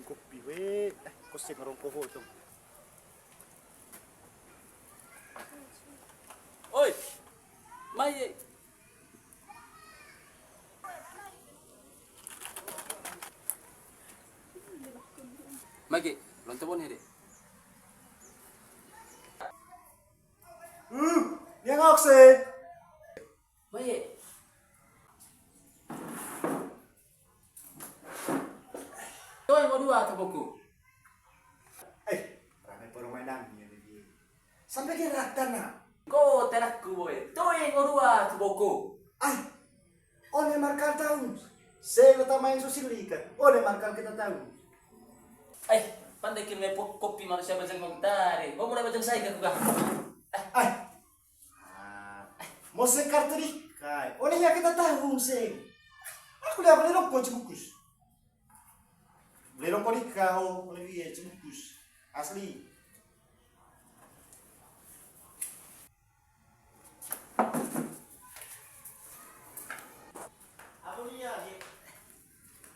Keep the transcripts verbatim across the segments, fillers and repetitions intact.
Kopi we, eh, kosek rongko ho tong. Oi, mai e. Mai ki, lonto bon hede. Hmm, dia ngok sih. Mai e. Toe ngo dua tu buku. Eh, rame poro main nang ni lagi. Sampai ke rata na. Ko terakku boy. Toe ngo dua tu buku. Ai, one markal tahu. Saya kata main sosial ikan. One markal kita tahu. Eh, pandai kira po-, kopi manusia bajang kopi tadi. Mau mulai bajang saya ke gua. Eh. Ai. Ah, mo se kartu di kai. One ya kita tahu se. Aku lihat beli rokok cemukus. Beli rokok di kau, beli dia cemukus. Asli.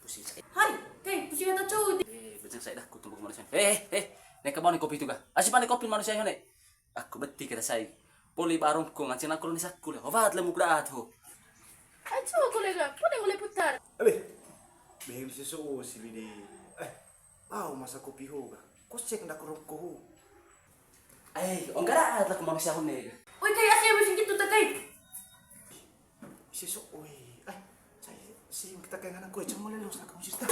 Pusing saya. Hai, kai, pusing atau cowok? Eh, bajang saya dah kutumbuk manusia. Eh, eh, eh. Nek kebon kopi tu kah? Asi pandai kopi manusia ne. Aku beti kata sai. Poli barongko nganceng aku ni sakku le. Hovat le mukda ho. Acu aku le ga. Poli mulai putar. Abe. Be bisa so sili de. Eh. Au masa kopi ho ga. Kosek ndak rokok ho. Ai, ongkara atla ku manusia ho ne ga. Oi, kai, asli bisa gitu tak, kai? Ise so, oi. Ai, sai, si kita kayak anak gue, cuma lele usah kamu cerita.